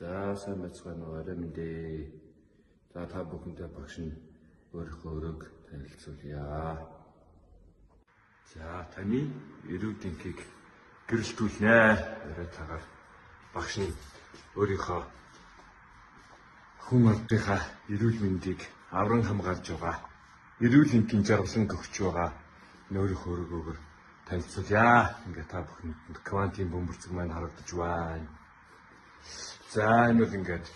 За сайн байцгаана уу, орой минь дээ. За та бүхэндээ багш нь өөрийнхөө өрөөг танилцуулъя. За таны эрүүл дэнхийг гэрэлтүүлнэ. Орой цагаар багш нь өөрийнхөө хүн ардынхаа эрүүл мэндийг авран хамгаалж байгаа. Эрүүл энхийн жаргалан өгч байгаа өөрийнхөө өрөөгөөр танилцуулъя. Ингээ та бүхэнд квантын бөмбөрцөг маань харагдаж байна. За энэ бол ингээд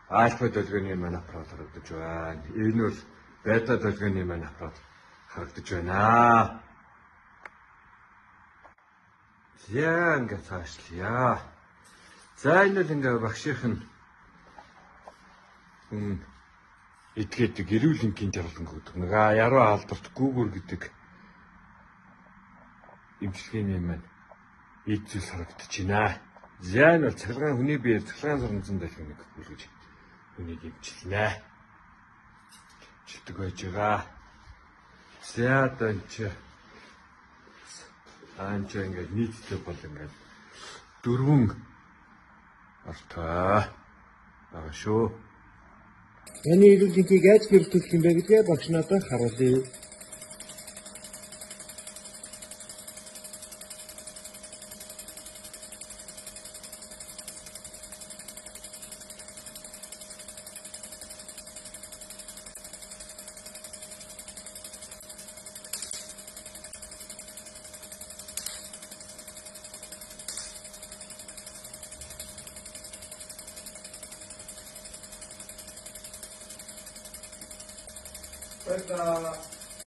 альфа долгионы маань аппарат харагдаж байна. Энэ бол бета долгионы маань аппарат харагдаж байна. За ингээд цаашлая. За энэ бол ингээд багшийнх нь хүн эдгээдэг эрүүл энхийн жаргалан гэдэг нэг яруу алдарт гүүгүр гэдэг эмчилгээний маань эд зүйл харагдаж байна. За энэ бол цахилгаан хүний биеэр цахилгаан соронзон долгионыг хүлээж хүнийг эмчилнэ. Читэг байж байгаа. За одоо энэ чи ингээд нийтдээ бол ингээд дөрвөн ортой байгаа шүү. Таны эрүүл мэндийг яаж гэрэлтүүлэх юм бэ гэдгээ багш надад харуулъя. Баярлалаа.